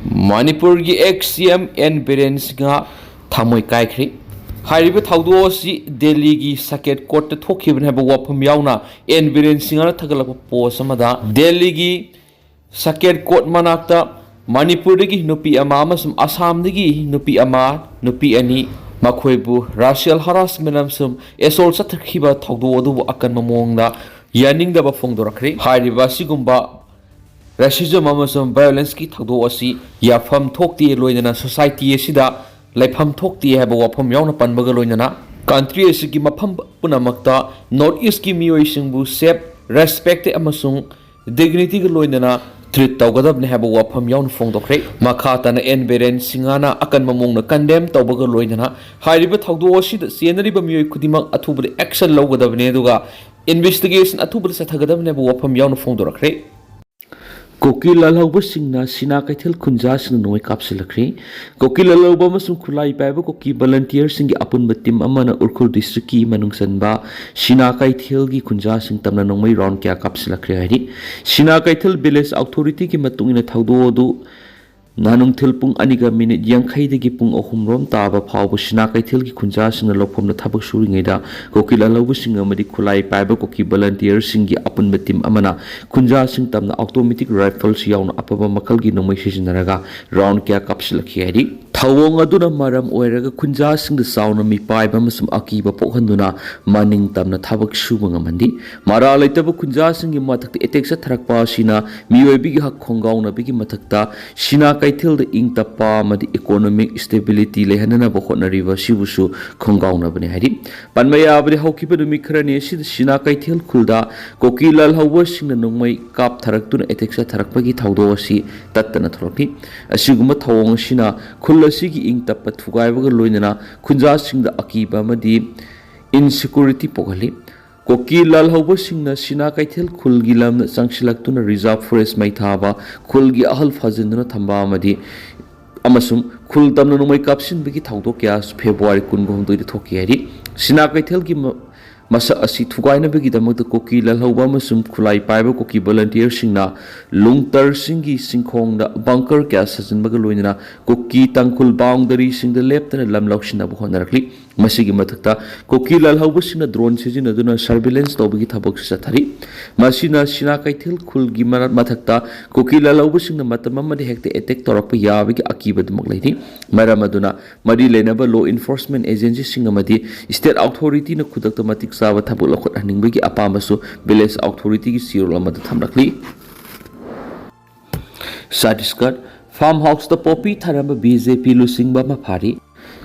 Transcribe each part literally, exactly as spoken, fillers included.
ꯃꯅꯤꯄꯨꯔꯒꯤ ex C M N Biren Singh ꯊꯃꯣꯏ ꯀꯥꯏꯈ꯭ꯔꯦ꯫ ꯍꯥꯏꯔꯤꯕ ꯊꯧꯗꯣꯛ ꯑꯁꯤ ꯗꯦꯜꯂꯤꯒꯤ ꯁꯀꯦꯠ ꯀꯣꯔꯠꯇ ꯊꯣꯛꯈꯤꯕꯅꯤ ꯍꯥꯏꯕ ꯋꯥꯐꯝ ꯌꯥꯎꯅ N ꯕꯤꯔꯦꯟ ꯁꯤꯡꯍꯅ ꯊꯥꯒꯠꯂꯛꯄ ꯄꯣꯁ ꯑꯃꯗ, ꯗꯦꯜꯂꯤꯒꯤ ꯁꯀꯦꯠ ꯀꯣꯔꯠ ꯃꯅꯥꯛꯇ ꯃꯅꯤꯄꯨꯔꯗꯒꯤ ꯅꯨꯄꯤ ꯑꯃ ꯑꯃꯁꯨꯡ ꯑꯁꯥꯝꯗꯒꯤ ꯅꯨꯄꯤ ꯑꯃ, ꯅꯨꯄꯤ ꯑꯅꯤ, ꯃꯈꯣꯏꯕꯨ racial harassment ꯑꯃꯁꯨꯡ assault ꯆꯠꯊꯈꯤꯕ ꯊꯧꯗꯣꯛ ꯑꯗꯨꯕꯨ ꯑꯀꯟꯕ ꯃꯑꯣꯡꯗ ꯌꯥꯅꯤꯡꯗꯕ ꯐꯣꯡꯗꯣꯔꯛꯈ꯭ꯔꯦ꯫ ꯍꯥꯏꯔꯤꯕ ꯑꯁꯤꯒꯨꯝꯕ racism ꯑꯃꯁꯨꯡ violenceꯀꯤ ꯊꯧꯗꯣꯛ ꯑꯁꯤ ꯌꯥꯐꯝ ꯊꯣꯛꯇꯦ, ꯂꯣꯏꯅꯅ society ꯑꯁꯤꯗ ꯂꯩꯐꯝ ꯊꯣꯛꯇꯦ ꯍꯥꯏꯕ ꯋꯥꯐꯝ ꯌꯥꯎꯅ ꯄꯟꯕꯒ ꯂꯣꯏꯅꯅ, country ꯑꯁꯤꯒꯤ ꯃꯐꯝ ꯄꯨꯝꯅꯃꯛꯇ North Eastꯀꯤ ꯃꯤꯑꯣꯏꯁꯤꯡꯕꯨ safe, respect ꯑꯃꯁꯨꯡ dignityꯒ ꯂꯣꯏꯅꯅ treat ꯇꯧꯒꯗꯕꯅꯤ ꯍꯥꯏꯕ ꯋꯥꯐꯝ ꯌꯥꯎꯅ ꯐꯣꯡꯗꯣꯛꯈ꯭ꯔꯦ꯫ ꯃꯈꯥ ꯇꯥꯅ N ꯕꯤꯔꯦꯟ ꯁꯤꯡꯍꯅ ꯑꯀꯟꯕ ꯃꯑꯣꯡꯗ condemn ꯇꯧꯕꯒ ꯂꯣꯏꯅꯅ, ꯍꯥꯏꯔꯤꯕ ꯊꯧꯗꯣꯛ ꯑꯁꯤꯗ ꯆꯦꯟꯅꯔꯤꯕ ꯃꯤꯑꯣꯏ ꯈꯨꯗꯤꯡꯃꯛ ꯑꯊꯨꯕꯗ action ꯂꯧꯒꯗꯕꯅꯤ, ꯑꯗꯨꯒ investigation ꯑꯊꯨꯕꯗ ꯆꯠꯊꯒꯗꯕꯅꯤ ꯍꯥꯏꯕ ꯋꯥꯐꯝ ꯌꯥꯎꯅ ꯐꯣꯡꯗꯣꯔꯛꯈ꯭ꯔꯦ꯫ ꯀꯨꯀꯤ ꯂꯥꯜꯍꯧꯕꯁꯤꯡꯅ ꯁꯤꯅꯥ ꯀꯩꯊꯦꯜ ꯈꯨꯟꯖꯥꯁꯤꯡꯅ ꯅꯣꯡꯃꯩ ꯀꯥꯞꯁꯤꯜꯂꯛꯈ꯭ꯔꯦ꯫ ꯀꯨꯀꯤ ꯂꯥꯜꯍꯧꯕ ꯑꯃꯁꯨꯡ ꯈꯨꯠꯂꯥꯏ ꯄꯥꯏꯕ ꯀꯨꯀꯤ volunteerꯁꯤꯡꯒꯤ ꯑꯄꯨꯟꯕ team ꯑꯃꯅ ꯎꯈ꯭ꯔꯨꯜ districtꯀꯤ ꯃꯅꯨꯡ ꯆꯟꯕ ꯁꯤꯅꯥ ꯀꯩꯊꯦꯜꯒꯤ ꯈꯨꯟꯖꯥꯁꯤꯡ ꯇꯝꯅ ꯅꯣꯡꯃꯩ round ꯀꯌꯥ ꯀꯥꯞꯁꯤꯜꯂꯛꯈ꯭ꯔꯦ ꯍꯥꯏꯔꯤ꯫ ꯁꯤꯅꯥ ꯀꯩꯊꯦꯜ village authorityꯒꯤ ꯃꯇꯨꯡ ꯏꯟꯅ, ꯊꯧꯗꯣꯛ ꯑꯗꯨ ꯅꯨꯡꯊꯤꯜ ꯄꯨꯡ ꯑꯅꯤꯒ minute ꯌꯥꯡꯈꯩꯗꯒꯤ ꯄꯨꯡ ꯑꯍꯨꯝ ꯔꯣꯝ ꯇꯥꯕ ꯐꯥꯎꯕ ꯁꯤꯅꯥ ꯀꯩꯊꯦꯜꯒꯤ ꯈꯨꯟꯖꯥꯁꯤꯡꯅ ꯂꯧꯐꯝꯗ ꯊꯕꯛ ꯁꯨꯔꯤꯉꯩꯗ, ꯀꯨꯀꯤ ꯂꯥꯜꯍꯧꯕꯁꯤꯡ ꯑꯃꯗꯤ ꯈꯨꯠꯂꯥꯏ ꯄꯥꯏꯕ ꯀꯨꯀꯤ volunteerꯁꯤꯡꯒꯤ ꯑꯄꯨꯟꯕ team ꯑꯃꯅ ꯈꯨꯟꯖꯥꯁꯤꯡ ꯇꯝꯅ automatic rifles ꯌꯥꯎꯅ ꯑꯐꯕ ꯃꯈꯜꯒꯤ ꯅꯣꯡꯃꯩ ꯁꯤꯖꯤꯟꯅꯔꯒ round ꯀꯌꯥ ꯀꯥꯞꯁꯤꯜꯂꯛꯈꯤ ꯍꯥꯏꯔꯤ꯫ ꯊꯧꯑꯣꯡ ꯑꯗꯨꯅ ꯃꯔꯝ ꯑꯣꯏꯔꯒ ꯈꯨꯟꯖꯥꯁꯤꯡꯗ ꯆꯥꯎꯅ ꯃꯤꯄꯥꯏꯕ ꯑꯃꯁꯨꯡ ꯑꯀꯤꯕ ꯄꯣꯛꯍꯟꯗꯨꯅ ꯃꯅꯤꯡ ꯇꯝꯅ ꯊꯕꯛ ꯁꯨꯕ ꯉꯝꯍꯟꯗꯦ꯫ ꯃꯔꯥꯜ ꯂꯩꯇꯕ ꯈꯨꯟꯖꯥꯁꯤꯡꯒꯤ ꯃꯊꯛꯇ attack ꯆꯠꯊꯔꯛꯄ ꯑꯁꯤꯅ ꯃꯤꯑꯣꯏꯕꯒꯤ ꯍꯛ ꯈꯣꯡꯒꯥꯎꯅꯕꯒꯤ ꯃꯊꯛꯇ ꯁꯤꯅꯥ ꯀꯩꯊꯦꯜꯗ ꯏꯪ ꯇꯞꯄ ꯑꯃꯗꯤ economic stability ꯂꯩꯍꯟꯅꯅꯕ ꯍꯣꯠꯅꯔꯤꯕ ꯑꯁꯤꯕꯨꯁꯨ ꯈꯣꯡꯒꯥꯎꯅꯕꯅꯤ ꯍꯥꯏꯔꯤ꯫ ꯄꯟꯕ ꯌꯥꯕꯗꯤ, ꯍꯧꯈꯤꯕ ꯅꯨꯃꯤꯠ ꯈꯔꯅꯤ ꯑꯁꯤꯗ ꯁꯤꯅꯥ ꯀꯩꯊꯦꯜ ꯈꯨꯜꯗ ꯀꯨꯀꯤ ꯂꯥꯜꯍꯧꯕꯁꯤꯡꯅ ꯅꯣꯡꯃꯩ ꯀꯥꯞꯊꯔꯛꯇꯨꯅ attack ꯆꯠꯊꯔꯛꯄꯒꯤ ꯊꯧꯗꯣꯛ ꯑꯁꯤ ꯇꯠꯇꯅ ꯊꯣꯛꯂꯛꯂꯤ꯫ ꯑꯁꯤꯒꯨꯝꯕ ꯊꯧꯑꯣꯡ ꯑꯁꯤꯅ ꯈꯨꯜ ꯑꯁꯤꯒꯤ ꯏꯪ ꯇꯞꯄ ꯊꯨꯒꯥꯏꯕꯒ ꯂꯣꯏꯅꯅ ꯈꯨꯟꯖꯥꯁꯤꯡꯗ ꯑꯀꯤꯕ ꯑꯃꯗꯤ insecurity ꯄꯣꯛꯍꯜꯂꯤ꯫ ꯀꯨꯀꯤ ꯂꯥꯜꯍꯧꯕꯁꯤꯡꯅ ꯁꯤꯅꯥ ꯀꯩꯊꯦꯜ ꯈꯨꯜꯒꯤ ꯂꯝꯗ ꯆꯪꯁꯤꯜꯂꯛꯇꯨꯅ reserve forest ꯃꯩ ꯊꯥꯕ, ꯈꯨꯜꯒꯤ ꯑꯍꯜ ꯐꯥꯖꯤꯟꯗꯨꯅ ꯊꯝꯕ ꯑꯃꯗꯤ, ꯑꯃꯁꯨꯡ ꯈꯨꯜ ꯇꯝꯅ ꯅꯣꯡꯃꯩ ꯀꯥꯞꯁꯤꯟꯕꯒꯤ ꯊꯧꯗꯣꯛ ꯀꯌꯥ February ꯀꯨꯟꯍꯨꯝꯗꯣꯏꯗ ꯊꯣꯛꯈꯤ ꯍꯥꯏꯔꯤ꯫ ꯁꯤꯅꯥ ꯀꯩꯊꯦꯜꯒꯤ ꯃ-, ꯃꯁꯛ ꯑꯁꯤ ꯊꯨꯒꯥꯏꯅꯕꯒꯤꯗꯃꯛꯇ ꯀꯨꯀꯤ ꯂꯥꯜꯍꯧꯕ ꯑꯃꯁꯨꯡ ꯈꯨꯠꯂꯥꯏ ꯄꯥꯏꯕ ꯀꯨꯀꯤ ꯚꯣꯂꯟꯇꯤꯌꯔꯁꯤꯡꯅ ꯂꯨꯡꯇꯔꯁꯤꯡꯒꯤ ꯁꯤꯡꯈꯣꯡꯗ ꯕꯪꯀꯔ ꯀꯌꯥ ꯁꯥꯖꯤꯟꯕꯒ ꯂꯣꯏꯅꯅ ꯀꯨꯀꯤ ꯇꯥꯡꯈꯨꯜ ꯕꯥꯎꯟꯗꯔꯤꯁꯤꯡꯗ ꯂꯦꯞꯇꯅ ꯂꯝ ꯂꯧꯁꯤꯟꯅꯕ ꯍꯣꯠꯅꯔꯛꯂꯤ꯫ ꯃꯁꯤꯒꯤ ꯃꯊꯛꯇ ꯀꯨꯀꯤ ꯂꯥꯜꯍꯧꯕꯁꯤꯡꯅ ꯗ꯭ꯔꯣꯟ ꯁꯤꯖꯤꯟꯅꯗꯨꯅ ꯁꯔꯚꯤꯂꯦꯟꯁ ꯇꯧꯕꯒꯤ ꯊꯕꯛꯁꯨ ꯆꯠꯊꯔꯤ꯫ ꯃꯁꯤꯅ ꯁꯤꯅꯥ ꯀꯩꯊꯦꯜ ꯈꯨꯜꯒꯤ ꯃꯔꯛ ꯃꯊꯛꯇ ꯀꯨꯀꯤ ꯂꯥꯜꯍꯧꯕꯁꯤꯡꯅ ꯃꯇꯝ ꯑꯃꯗ ꯍꯦꯛꯇ ꯑꯦꯇꯦꯛ ꯇꯧꯔꯛꯄ ꯌꯥꯕꯒꯤ ꯑꯀꯤꯕꯗꯨꯃꯛ ꯂꯩꯔꯤ꯫ ꯃꯔꯝ ꯑꯗꯨꯅ ꯃꯔꯤ ꯂꯩꯅꯕ ꯂꯣ ꯏꯟꯐꯣꯔꯁꯃꯦꯟ ꯑꯦꯖꯦꯟꯁꯤꯁꯤꯡ ꯑꯃꯗꯤ ꯁ꯭ꯇꯦꯠ ꯑꯣꯊꯣꯔꯤꯇꯤꯅ ꯈꯨꯗꯛꯇ ꯃꯇꯤꯛ ꯆꯥꯕ ꯊꯕꯛ ꯂꯧꯈꯠꯍꯟꯅꯤꯡꯕꯒꯤ ꯑꯄꯥꯝꯕꯁꯨ ꯚꯤꯂꯦꯖ ꯑꯣꯊꯣꯔꯤꯇꯤꯒꯤ ꯆꯦꯔꯣꯜ ꯑꯃꯗ ꯊꯝꯂꯛꯂꯤ꯫ Chhattisgarh, farm ꯍꯥꯎꯁꯇ poppy ꯊꯥꯔꯝꯕ B J ꯄꯤ ꯂꯨꯆꯤꯡꯕ ꯑꯃ ꯐꯥꯔꯤ꯫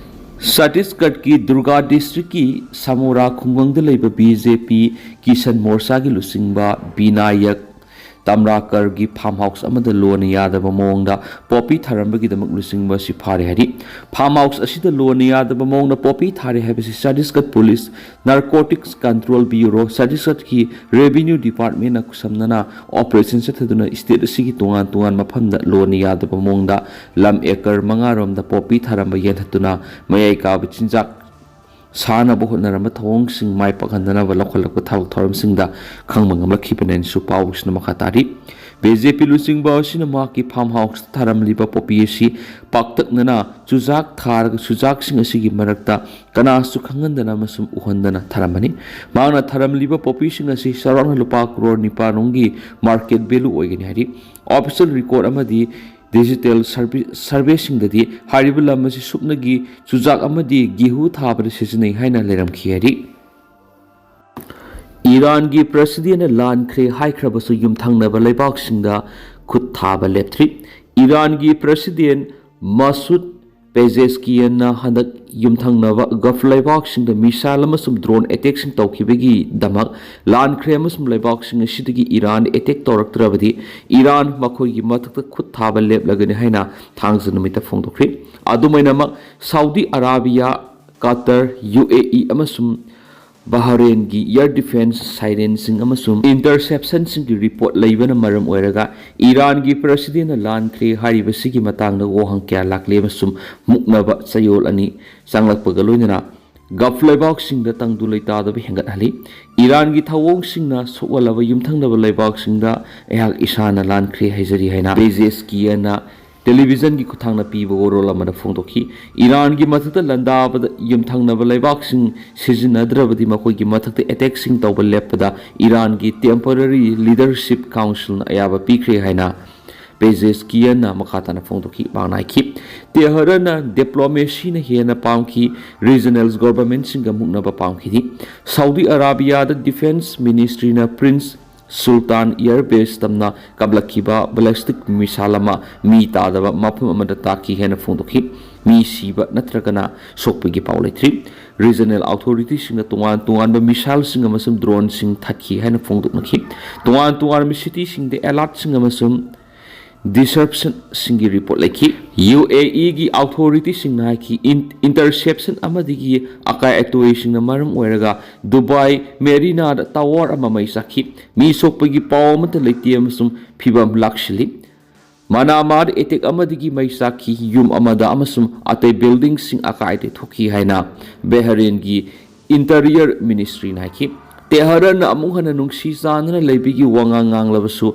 ꯁꯠꯇꯤꯁꯒꯔꯀꯤ ꯗꯨꯔꯒꯥ ꯗꯤꯁꯇ꯭ꯔꯤꯛꯀꯤ ꯁꯃꯣꯔꯥ ꯈꯨꯡꯒꯪꯗ ꯂꯩꯕ ꯕꯤ ꯖꯦ ꯄꯤ ꯀꯤꯁꯟ ꯃꯣꯔꯆꯥꯒꯤ ꯂꯨꯆꯤꯡꯕ ꯕꯤꯅꯥꯌꯛ ꯇꯝꯔꯥꯀꯔꯒꯤ ꯐꯥꯔꯝ ꯍꯥꯎꯁ ꯑꯃꯗ ꯂꯣꯅ ꯌꯥꯗꯕ ꯃꯑꯣꯡꯗ ꯄꯣꯄꯤ ꯊꯥꯔꯝꯕꯒꯤꯗꯃꯛ ꯂꯨꯆꯤꯡꯕ ꯑꯁꯤ ꯐꯥꯔꯦ ꯍꯥꯏꯔꯤ꯫ ꯐꯥꯔꯝ ꯍꯥꯎꯁ ꯑꯁꯤꯗ ꯂꯣꯅ ꯌꯥꯗꯕ ꯃꯑꯣꯡꯗ ꯄꯣꯄꯤ ꯊꯥꯔꯦ ꯍꯥꯏꯕꯁꯤ Chhattisgarh police narcotics control bureau, ꯁꯠꯇꯤꯁꯒꯔꯀꯤ ꯔꯦꯚꯤꯅ꯭ꯌꯨ ꯗꯤꯄꯥꯔꯠꯃꯦꯟꯅ ꯈꯨꯠꯁꯝꯅꯅ ꯑꯣꯄꯔꯦꯁꯟ ꯆꯠꯊꯗꯨꯅ ꯁ꯭ꯇꯦꯠ ꯑꯁꯤꯒꯤ ꯇꯣꯉꯥꯟ ꯇꯣꯉꯥꯟꯕ ꯃꯐꯝꯗ ꯂꯣꯅ ꯌꯥꯗꯕ ꯃꯑꯣꯡꯗ ꯂꯝ ꯑꯦꯀꯔ ꯃꯉꯥ ꯔꯣꯝꯗ ꯄꯣꯄꯤ ꯊꯥꯔꯝꯕ ꯌꯦꯟꯊꯠꯇꯨꯅ ꯃꯌꯥꯏ ꯀꯥꯕ ꯆꯤꯟꯖꯥꯛ ꯁꯥꯅꯕ ꯍꯣꯠꯅꯔꯝꯕ ꯊꯧꯑꯣꯡꯁꯤꯡ ꯃꯥꯏ ꯄꯥꯛꯍꯟꯗꯅꯕ ꯂꯧꯈꯠꯂꯛꯄ ꯊꯕꯛ ꯊꯧꯔꯝꯁꯤꯡꯗ ꯈꯪꯕ ꯉꯝꯂꯛꯈꯤꯕꯅꯦꯅꯁꯨ ꯄꯥꯎꯁꯤꯅ ꯃꯈꯥ ꯇꯥꯔꯤ꯫ ꯕꯤ ꯖꯦ ꯄꯤ ꯂꯨꯆꯤꯡꯕ ꯑꯁꯤꯅ ꯃꯍꯥꯛꯀꯤ ꯐꯥꯔꯝ ꯍꯥꯎꯁꯇ ꯊꯥꯔꯝꯂꯤꯕ ꯄꯣꯄꯤ ꯑꯁꯤ ꯄꯥꯛꯇꯛꯅꯅ ꯆꯨꯖꯥꯛ ꯊꯥꯔꯒ ꯆꯨꯖꯥꯛꯁꯤꯡ ꯑꯁꯤꯒꯤ ꯃꯔꯛꯇ ꯀꯅꯥꯁꯨ ꯈꯪꯍꯟꯗꯅ ꯑꯃꯁꯨꯡ ꯎꯍꯟꯗꯅ ꯊꯥꯔꯝꯕꯅꯤ꯫ ꯃꯍꯥꯛꯅ ꯊꯥꯔꯝꯂꯤꯕ ꯄꯣꯄꯤꯁꯤꯡ ꯑꯁꯤ ꯆꯥꯎꯔꯥꯛꯅ ꯂꯨꯄꯥ ꯀ꯭ꯔꯣꯔ ꯅꯤꯄꯥꯟ ꯔꯣꯝꯒꯤ ꯃꯥꯔꯀꯦꯠ ꯚꯦꯂꯨ ꯑꯣꯏꯒꯅꯤ ꯍꯥꯏꯔꯤ꯫ ꯑꯣꯐꯤꯁꯤꯌꯦꯜ ꯔꯦꯀꯣꯔꯗ ꯑꯃꯗꯤ ꯗꯤꯖꯤꯇꯦꯜ ꯁꯔꯚꯦ-, ꯁꯔꯚꯦꯁꯤꯡꯗꯗꯤ ꯍꯥꯏꯔꯤꯕ ꯂꯝ ꯑꯁꯤ ꯁꯨꯞꯅꯒꯤ ꯆꯨꯖꯥꯛ ꯑꯃꯗꯤ ꯒꯦꯍꯨ ꯊꯥꯕꯗ ꯁꯤꯖꯤꯟꯅꯩ ꯍꯥꯏꯅ ꯂꯩꯔꯝꯈꯤ ꯍꯥꯏꯔꯤ꯫ ꯏꯔꯥꯟꯒꯤ ꯄ꯭ꯔꯁꯤꯗꯦꯟꯅ ꯂꯥꯟꯈ꯭ꯔꯦ ꯍꯥꯏꯈ꯭ꯔꯕꯁꯨ ꯌꯨꯝꯊꯪꯅꯕ ꯂꯩꯕꯥꯛꯁꯤꯡꯗ ꯈꯨꯠ ꯊꯥꯕ ꯂꯦꯞꯇ꯭ꯔꯤ꯫ ꯏꯔꯥꯟꯒꯤ ꯄ꯭ꯔꯁꯤꯗꯦꯟ ꯃꯁꯨꯗ ꯄꯦꯖꯦꯁꯀꯤꯌꯟꯅ ꯍꯟꯗꯛ ꯌꯨꯝꯊꯪꯅꯕ ꯒꯜꯐ ꯂꯩꯕꯥꯛꯁꯤꯡꯗ ꯃꯤꯁꯥꯏꯜ ꯑꯃꯁꯨꯡ ꯗ꯭ꯔꯣꯟ ꯑꯦꯇꯦꯛꯁꯤꯡ ꯇꯧꯈꯤꯕꯒꯤꯗꯃꯛ ꯂꯥꯟꯈ꯭ꯔꯦ ꯑꯃꯁꯨꯡ ꯂꯩꯕꯥꯛꯁꯤꯡ ꯑꯁꯤꯗꯒꯤ ꯏꯔꯥꯟ ꯑꯦꯇꯦꯛ ꯇꯧꯔꯛꯇ꯭ꯔꯕꯗꯤ ꯏꯔꯥꯟ ꯃꯈꯣꯏꯒꯤ ꯃꯊꯛꯇ ꯈꯨꯠ ꯊꯥꯕ ꯂꯦꯞꯂꯒꯅꯤ ꯍꯥꯏꯅ ꯊꯥꯡꯖ ꯅꯨꯃꯤꯠꯇ ꯐꯣꯡꯗꯣꯛꯈ꯭ꯔꯤ꯫ ꯑꯗꯨꯃꯥꯏꯅꯃꯛ ꯁꯥꯎꯗꯤ ꯑꯔꯥꯕꯤꯌꯥ, ꯀꯇꯔ, ꯌꯨ ꯑꯦ ꯏ ꯑꯃꯁꯨꯡ ꯕꯍꯔꯦꯟꯒꯤ ꯏꯌꯔ ꯗꯤꯐꯦꯟꯁ ꯁꯥꯏꯔꯦꯟꯁꯤꯡ ꯑꯃꯁꯨꯡ ꯏꯟꯇꯔꯁꯦꯞꯁꯟꯁꯤꯡꯒꯤ ꯔꯤꯄꯣꯔꯠ ꯂꯩꯕꯅ ꯃꯔꯝ ꯑꯣꯏꯔꯒ ꯏꯔꯥꯟꯒꯤ ꯄ꯭ꯔꯁꯤꯗꯦꯟꯅ ꯂꯥꯟꯈ꯭ꯔꯦ ꯍꯥꯏꯔꯤꯕꯁꯤꯒꯤ ꯃꯇꯥꯡꯗ ꯋꯥꯍꯪ ꯀꯌꯥ ꯂꯥꯛꯂꯦ ꯑꯃꯁꯨꯡ ꯃꯨꯛꯅꯕ ꯆꯌꯣꯜ ꯑꯅꯤ ꯆꯪꯂꯛꯄꯒ ꯂꯣꯏꯅꯅ ꯒꯜꯐ ꯂꯩꯕꯥꯛꯁꯤꯡꯗ ꯇꯪꯗꯨ ꯂꯩꯇꯥꯗꯕ ꯍꯦꯟꯒꯠꯍꯜꯂꯤ꯫ ꯏꯔꯥꯟꯒꯤ ꯊꯧꯑꯣꯡꯁꯤꯡꯅ ꯁꯣꯛꯍꯜꯂꯕ ꯌꯨꯝꯊꯪꯅꯕ ꯂꯩꯕꯥꯛꯁꯤꯡꯗ ꯑꯩꯍꯥꯛ ꯏꯁꯥꯅ ꯂꯥꯟꯈ꯭ꯔꯦ ꯍꯥꯏꯖꯔꯤ ꯍꯥꯏꯅ ꯄꯦꯖꯦꯁꯀꯤꯌꯟꯅ ꯇꯦꯂꯤꯚꯤꯖꯟꯒꯤ ꯈꯨꯠꯊꯥꯡꯗ ꯄꯤꯕ ꯋꯥꯔꯣꯜ ꯑꯃꯗ ꯐꯣꯡꯗꯣꯛꯈꯤ꯫ ꯏꯔꯥꯟꯒꯤ ꯃꯊꯛꯇ ꯂꯥꯟꯗꯥꯕꯗ ꯌꯨꯝꯊꯪꯅꯕ ꯂꯩꯕꯥꯛꯁꯤꯡ ꯁꯤꯖꯤꯟꯅꯗ꯭ꯔꯕꯗꯤ ꯃꯈꯣꯏꯒꯤ ꯃꯊꯛꯇ ꯑꯦꯇꯦꯛꯁꯤꯡ ꯇꯧꯕ ꯂꯦꯞꯄꯗ ꯏꯔꯥꯟꯒꯤ temporary leadership councilꯅ ꯑꯌꯥꯕ ꯄꯤꯈ꯭ꯔꯦ ꯍꯥꯏꯅ ꯄꯦꯖꯦꯁꯀꯤꯌꯟꯅ ꯃꯈꯥ ꯇꯥꯅ ꯐꯣꯡꯗꯣꯛꯈꯤ꯫ ꯃꯍꯥꯛꯅ ꯍꯥꯏꯈꯤ, ꯇꯦꯍꯔꯟꯅ ꯗꯤꯄ꯭ꯂꯣꯃꯦꯁꯤꯅ ꯍꯦꯟꯅ ꯄꯥꯝꯈꯤ꯫ ꯔꯤꯖꯅꯦꯜ ꯒꯣꯚꯔꯟꯃꯦꯟꯠꯁꯤꯡꯒ ꯃꯨꯛꯅꯕ ꯄꯥꯝꯈꯤꯗꯦ꯫ ꯁꯥꯎꯗꯤ ꯑꯔꯥꯕꯤꯌꯥꯗ ꯗꯤꯐꯦꯟꯁ ꯃꯤꯅꯤꯁꯇ꯭ꯔꯤꯅ ꯄ꯭ꯔꯤꯟꯁ ꯁꯨꯜꯇꯥꯟ ꯑꯦꯌꯔ ꯕꯦꯁ ꯇꯝꯅ ꯀꯥꯞꯂꯛꯈꯤꯕ ꯕꯦꯂꯤꯁꯇꯤꯛ ꯃꯤꯁꯥꯏꯜ ꯑꯃ ꯃꯤ ꯇꯥꯗꯕ ꯃꯐꯝ ꯑꯃꯗ ꯇꯥꯈꯤ ꯍꯥꯏꯅ ꯐꯣꯡꯗꯣꯛꯈꯤ꯫ ꯃꯤ ꯁꯤꯕ ꯅꯠꯇ꯭ꯔꯒꯅ ꯁꯣꯛꯄꯒꯤ ꯄꯥꯎ ꯂꯩꯇ꯭ꯔꯤ꯫ ꯔꯤꯖꯅꯦꯜ ꯑꯣꯊꯣꯔꯤꯇꯤꯁꯤꯡꯅ ꯇꯣꯉꯥꯟ ꯇꯣꯉꯥꯟꯕ ꯃꯤꯁꯥꯏꯜꯁꯤꯡ ꯑꯃꯁꯨꯡ ꯗ꯭ꯔꯣꯟꯁꯤꯡ ꯊꯠꯈꯤ ꯍꯥꯏꯅ ꯐꯣꯡꯗꯣꯛꯅꯈꯤ꯫ ꯇꯣꯉꯥꯟ ꯇꯣꯉꯥꯟꯕ ꯁꯤꯇꯤꯁꯤꯡꯗ ꯑꯦꯂꯔꯠꯁꯤꯡ ꯑꯃꯁꯨꯡ ꯗꯤꯁꯔꯞꯁꯟꯁꯤꯡꯒꯤ ꯔꯤꯄꯣꯔꯠ ꯂꯩꯈꯤ꯫ ꯌꯨ ꯑꯦ ꯏꯒꯤ ꯑꯣꯊꯣꯔꯤꯇꯤꯁꯤꯡꯅ ꯍꯥꯏꯈꯤ, ꯏꯟ-, ꯏꯟꯇꯔꯁꯦꯞꯁꯟ ꯑꯃꯗꯒꯤ ꯑꯀꯥꯏ ꯑꯇꯣꯏꯁꯤꯡꯅ ꯃꯔꯝ ꯑꯣꯏꯔꯒ ꯗꯨꯕꯥꯏ ꯃꯦꯔꯤꯅꯥꯗ ꯇꯋꯥꯔ ꯑꯃ ꯃꯩ ꯆꯥꯛꯈꯤ꯫ ꯃꯤ ꯁꯣꯛꯄꯒꯤ ꯄꯥꯎ ꯑꯃꯠꯇ ꯂꯩꯇꯦ ꯑꯃꯁꯨꯡ ꯐꯤꯚꯝ ꯂꯥꯛꯁꯤꯜꯂꯤ꯫ ꯃꯅꯥꯃꯥꯗ ꯑꯦꯇꯦꯛ ꯑꯃꯗꯒꯤ ꯃꯩ ꯆꯥꯛꯈꯤ, ꯌꯨꯝ ꯑꯃꯗ ꯑꯃꯁꯨꯡ ꯑꯇꯩ ꯕꯤꯜꯗꯤꯡꯁꯤꯡ ꯑꯀꯥꯏ ꯑꯇꯣꯏ ꯊꯣꯛꯈꯤ ꯍꯥꯏꯅ ꯕꯦꯍꯔꯦꯟꯒꯤ ꯏꯟꯇꯔꯤꯌꯔ ꯃꯤꯅꯤꯁꯇ꯭ꯔꯤꯅ ꯍꯥꯏꯈꯤ꯫ ꯇꯦꯍꯔꯟꯅ ꯑꯃꯨꯛ ꯍꯟꯅ ꯅꯨꯡꯁꯤ ꯆꯥꯟꯅꯅ ꯂꯩꯕꯒꯤ ꯋꯥꯉꯥꯡ ꯉꯥꯡꯂꯕꯁꯨ,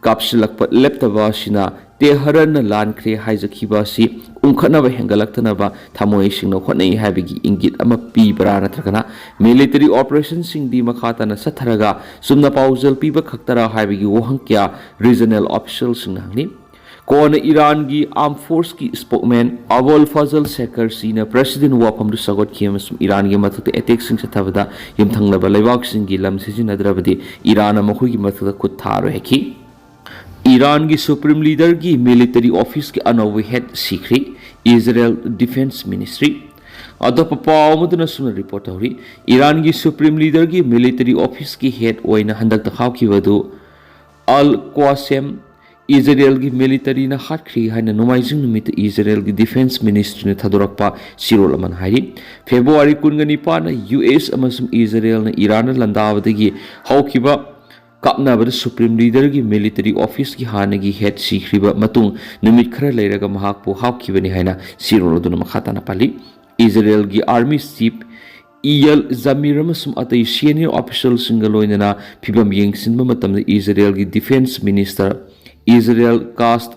ꯀꯥꯞꯁꯤꯜꯂꯛꯄ ꯂꯦꯞꯇꯕ ꯑꯁꯤꯅ ꯇꯦꯍꯔꯟꯅ ꯂꯥꯟꯈ꯭ꯔꯦ ꯍꯥꯏꯖꯈꯤꯕ ꯑꯁꯤ ꯎꯪꯈꯠꯅꯕ ꯍꯦꯟꯒꯠꯂꯛꯇꯅꯕ ꯊꯃꯣꯏ ꯁꯦꯡꯅ ꯍꯣꯠꯅꯩ ꯍꯥꯏꯕꯒꯤ ꯏꯪꯒꯤꯠ ꯑꯃ ꯄꯤꯕ꯭ꯔꯥ ꯅꯠꯇ꯭ꯔꯒꯅ ꯃꯤꯂꯤꯇꯔꯤ ꯑꯣꯄꯔꯦꯁꯟꯁꯤꯡꯗꯤ ꯃꯈꯥ ꯇꯥꯅ ꯆꯠꯊꯔꯒ ꯆꯨꯝꯅ ꯄꯥꯎꯖꯦꯜ ꯄꯤꯕ ꯈꯛꯇꯔꯥ ꯍꯥꯏꯕꯒꯤ ꯋꯥꯍꯪ ꯀꯌꯥ ꯔꯤꯖꯅꯦꯜ ꯑꯣꯐꯤꯁꯤꯌꯦꯜꯁꯤꯡꯅ ꯍꯪꯂꯤ꯫ ꯀꯣꯟꯅ ꯏꯔꯥꯟꯒꯤ ꯑꯥꯔꯝ ꯐꯣꯔꯁꯀꯤ ꯁ꯭ꯄꯣꯛꯃꯦꯟ ꯑꯕꯣꯜ ꯐꯖꯜ ꯁꯦꯀꯔꯁꯤꯅ ꯄ꯭ꯔꯦꯁꯤꯗꯦꯟ ꯋꯥꯐꯝꯗꯨ ꯁꯧꯒꯠꯈꯤ ꯑꯃꯁꯨꯡ ꯏꯔꯥꯟꯒꯤ ꯃꯊꯛꯇ ꯑꯦꯇꯦꯛꯁꯤꯡ ꯆꯠꯊꯕꯗ ꯌꯨꯝꯊꯪꯅꯕ ꯂꯩꯕꯥꯛꯁꯤꯡꯒꯤ ꯂꯝ ꯁꯤꯖꯤꯟꯅꯗ꯭ꯔꯕꯗꯤ ꯏꯔꯥꯟꯅ ꯃꯈꯣꯏꯒꯤ ꯃꯊꯛꯇ ꯈꯨꯠ ꯊꯥꯔꯣꯏ ꯍꯥꯏꯈꯤ꯫ ꯏꯔꯥꯟꯒꯤ ꯁꯨꯄ꯭ꯔꯤꯝ ꯂꯤꯗꯔꯒꯤ ꯃꯤꯂꯤꯇꯔꯤ ꯑꯣꯐꯤꯁꯀꯤ ꯑꯅꯧꯕ ꯍꯦꯗ ꯁꯤꯈ꯭ꯔꯦ, ꯏꯖꯔꯦꯜ ꯗꯤꯐꯦꯟꯁ ꯃꯤꯅꯤꯁꯇ꯭ꯔꯤ꯫ ꯑꯇꯣꯞꯄ ꯄꯥꯎ ꯑꯃꯗꯨꯅ ꯑꯁꯨꯝꯅ ꯔꯤꯄꯣꯔꯠ ꯇꯧꯔꯤ, ꯏꯔꯥꯟꯒꯤ ꯁꯨꯄ꯭ꯔꯤꯝ ꯂꯤꯗꯔꯒꯤ ꯃꯤꯂꯤꯇꯔꯤ ꯑꯣꯐꯤꯁꯀꯤ ꯍꯦꯗ ꯑꯣꯏꯅ ꯍꯟꯗꯛꯇ ꯍꯥꯞꯈꯤꯕ ꯑꯗꯨ ꯑꯜ ꯀ꯭ꯋꯥꯁꯦꯝ ꯏꯖꯔꯦꯜꯒꯤ ꯃꯤꯂꯤꯇꯔꯤꯅ ꯍꯥꯠꯈ꯭ꯔꯦ ꯍꯥꯏꯅ ꯅꯣꯡꯃꯥꯏꯖꯤꯡ ꯅꯨꯃꯤꯠꯇ ꯏꯖꯔꯦꯜꯒꯤ ꯗꯤꯐꯦꯟꯁ ꯃꯤꯅꯤꯁꯇ꯭ꯔꯤꯅ ꯊꯥꯗꯣꯔꯛꯄ ꯆꯦꯔꯣꯜ ꯑꯃꯅ ꯍꯥꯏꯔꯤ꯫ ꯐꯦꯕ꯭ꯔꯨꯋꯥꯔꯤ ꯀꯨꯟꯒ ꯅꯤꯄꯥꯟꯗ ꯌꯨ ꯑꯦꯁ ꯑꯃꯁꯨꯡ ꯏꯖꯔꯦꯜꯅ ꯏꯔꯥꯟꯗ ꯂꯥꯟꯗꯥꯕꯗꯒꯤ ꯍꯧꯈꯤꯕ ꯀꯥꯞꯅꯕꯗ ꯁꯨꯄ꯭ꯔꯤꯝ ꯂꯤꯗꯔꯒꯤ ꯃꯤꯂꯤꯇꯔꯤ ꯑꯣꯐꯤꯁꯀꯤ ꯍꯥꯟꯅꯒꯤ ꯍꯦꯗ ꯁꯤꯈ꯭ꯔꯤꯕ ꯃꯇꯨꯡ ꯅꯨꯃꯤꯠ ꯈꯔ ꯂꯩꯔꯒ ꯃꯍꯥꯛꯄꯨ ꯍꯥꯠꯈꯤꯕꯅꯤ ꯍꯥꯏꯅ ꯆꯦꯔꯣꯜ ꯑꯗꯨꯅ ꯃꯈꯥ ꯇꯥꯅ ꯄꯜꯂꯤ꯫ ꯏꯖꯔꯦꯜꯒꯤ ꯑꯥꯔꯃꯤ ꯆꯤꯐ ꯏꯌꯜ ꯖꯃꯤꯔ ꯑꯃꯁꯨꯡ ꯑꯇꯩ senior officialꯁꯤꯡꯒ ꯂꯣꯏꯅꯅ ꯐꯤꯕꯝ ꯌꯦꯡꯁꯤꯟꯕ ꯃꯇꯝꯗ ꯏꯖꯔꯦꯜꯒꯤ Defence Minister ꯏꯖꯔꯦꯜ ꯀꯥꯁ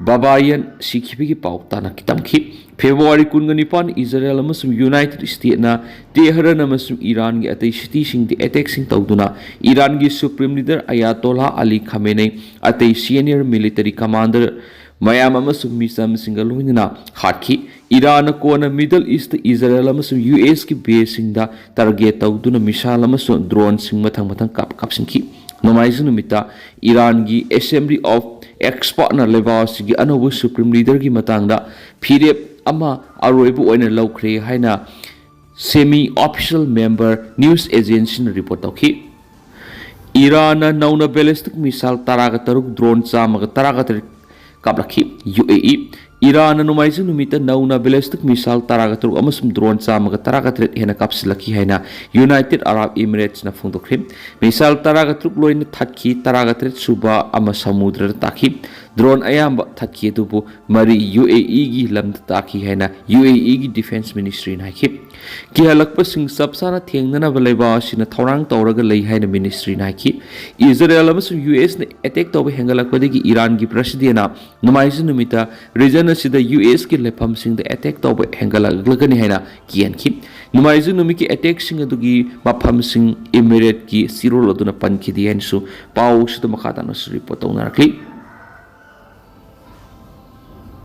ꯕꯥꯕꯥꯌꯟ ꯁꯤꯈꯤꯕꯒꯤ ꯄꯥꯎ ꯇꯥꯅ ꯇꯝꯈꯤ꯫ ꯐꯦꯕ꯭ꯔꯨꯋꯥꯔꯤ ꯀꯨꯟꯒ ꯅꯤꯄꯥꯟ ꯏꯖꯔꯦꯜ ꯑꯃꯁꯨꯡ ꯌꯨꯅꯥꯏꯇꯦꯗ ꯁ꯭ꯇꯦꯠꯅ ꯇꯦꯍꯔꯥꯟ ꯑꯃꯁꯨꯡ ꯏꯔꯥꯟꯒꯤ ꯑꯇꯩ ꯁꯤꯇꯤꯁꯤꯡꯗ ꯑꯦꯇꯦꯛꯁꯤꯡ ꯇꯧꯗꯨꯅ ꯏꯔꯥꯟꯒꯤ ꯁꯨꯄ꯭ꯔꯤꯝ ꯂꯤꯗꯔ ꯑꯌꯥꯇꯣꯂꯥ ꯑꯂꯤ ꯈꯥꯃꯦꯅꯩ, ꯑꯇꯩ senior military commander ꯃꯌꯥꯝ ꯑꯃꯁꯨꯡ ꯃꯤꯆꯝꯁꯤꯡꯒ ꯂꯣꯏꯅꯅ ꯍꯥꯠꯈꯤ꯫ ꯏꯔꯥꯟꯅ ꯀꯣꯟꯅ ꯃꯤꯗꯜ ꯏꯁꯇ ꯏꯖꯔꯦꯜ ꯑꯃꯁꯨꯡ ꯌꯨ ꯑꯦꯁꯀꯤ ꯕꯦꯁꯁꯤꯡꯗ ꯇꯥꯔꯒꯦꯠ ꯇꯧꯗꯨꯅ ꯃꯤꯁꯥꯏꯜ ꯑꯃꯁꯨꯡ ꯗ꯭ꯔꯣꯟꯁꯤꯡ ꯃꯊꯪ ꯃꯊꯪ ꯀꯥꯞ ꯀꯥꯞꯁꯤꯟꯈꯤ꯫ ꯅꯣꯡꯃꯥꯏꯖꯤꯡ ꯅꯨꯃꯤꯠꯇ ꯏꯔꯥꯟꯒꯤ Assembly of Expertꯅ ꯂꯩꯕꯥꯛ ꯑꯁꯤꯒꯤ ꯑꯅꯧꯕ ꯁꯨꯄ꯭ꯔꯤꯝ ꯂꯤꯗꯔꯒꯤ ꯃꯇꯥꯡꯗ ꯐꯤꯔꯦꯞ ꯑꯃ ꯑꯔꯣꯏꯕ ꯑꯣꯏꯅ ꯂꯧꯈ꯭ꯔꯦ ꯍꯥꯏꯅ semi official member news agencyꯅ ꯔꯤꯄꯣꯔꯠ ꯇꯧꯈꯤ꯫ ꯏꯔꯥꯟꯅ ꯅꯧꯅ ballistic missile ꯇꯔꯥꯒ ꯇꯔꯨꯛ, ꯗ꯭ꯔꯣꯟ ꯆꯥꯝꯃꯒ ꯇꯔꯥꯒ ꯇꯔꯦꯠ ꯀꯥꯞꯂꯛꯈꯤ꯫ ꯌꯨ ꯑꯦ ꯏ꯫ ꯏꯔꯥꯟꯅ ꯅꯣꯡꯃꯥꯏꯖꯤꯡ ꯅꯨꯃꯤꯠꯇ ꯅꯧꯅ ballistic missile ꯇꯔꯥꯒ ꯇꯔꯨꯛ ꯑꯃꯁꯨꯡ ꯗ꯭ꯔꯣꯟ ꯆꯥꯝꯃꯒ ꯇꯔꯥꯒ ꯇꯔꯦꯠ ꯍꯦꯟꯅ ꯀꯥꯞꯁꯤꯜꯂꯛꯈꯤ ꯍꯥꯏꯅ ꯌꯨꯅꯥꯏꯇꯦꯗ ꯑꯔꯥꯕ ꯏꯃꯤꯔꯦꯠꯁꯅ ꯐꯣꯡꯗꯣꯛꯈ꯭ꯔꯦ꯫ Missile ꯇꯔꯥꯒ ꯇꯔꯨꯛ ꯂꯣꯏꯅ ꯊꯠꯈꯤ, ꯇꯔꯥꯒ ꯇꯔꯦꯠ ꯁꯨꯕ ꯑꯃ ꯁꯃꯨꯗ꯭ꯔꯗ ꯇꯥꯈꯤ꯫ ꯗ꯭ꯔꯣꯟ ꯑꯌꯥꯝꯕ ꯊꯠꯈꯤ, ꯑꯗꯨꯕꯨ ꯃꯔꯤ ꯌꯨ ꯑꯦ ꯏꯒꯤ ꯂꯝꯗ ꯇꯥꯈꯤ ꯍꯥꯏꯅ ꯌꯨ ꯑꯦ ꯏꯒꯤ Defence Ministryꯅ ꯍꯥꯏꯈꯤ꯫ ꯀꯤꯍꯜꯂꯛꯄꯁꯤꯡ ꯆꯞ ꯆꯥꯅ ꯊꯦꯡꯅꯅꯕ ꯂꯩꯕꯥꯛ ꯑꯁꯤꯅ ꯊꯧꯔꯥꯡ ꯇꯧꯔꯒ ꯂꯩ ꯍꯥꯏꯅ ministryꯅ ꯍꯥꯏꯈꯤ꯫ ꯏꯖꯔꯦꯜ ꯑꯃꯁꯨꯡ ꯌꯨ ꯑꯦꯁꯅ ꯑꯦꯇꯦꯛ ꯇꯧꯕ ꯍꯦꯟꯒꯠꯂꯛꯄꯗꯒꯤ ꯏꯔꯥꯟꯒꯤ ꯄ꯭ꯔꯁꯤꯗꯦꯟꯅ ꯅꯣꯡꯃꯥꯏꯖꯤꯡ ꯅꯨꯃꯤꯠꯇ ꯔꯤꯖꯟ ꯑꯁꯤꯗ ꯌꯨ ꯑꯦꯁꯀꯤ ꯂꯩꯐꯝꯁꯤꯡꯗ ꯑꯦꯇꯦꯛ ꯇꯧꯕ ꯍꯦꯟꯒꯠꯂꯛꯂꯒꯅꯤ ꯍꯥꯏꯅ ꯀꯤꯍꯟꯈꯤ꯫ ꯅꯣꯡꯃꯥꯏꯖꯤꯡ ꯅꯨꯃꯤꯠꯀꯤ ꯑꯦꯇꯦꯛꯁꯤꯡ ꯑꯗꯨꯒꯤ ꯃꯐꯝꯁꯤꯡ ꯏꯃꯤꯔꯦꯠꯀꯤ ꯆꯤꯔꯣꯜ ꯑꯗꯨꯅ ꯄꯟꯈꯤꯗꯦ ꯍꯥꯏꯅꯁꯨ ꯄꯥꯎꯁꯤꯗ ꯃꯈꯥ ꯇꯥꯅꯁꯨ ꯔꯤꯄꯣꯔꯠ ꯇꯧꯅꯔꯛꯂꯤ꯫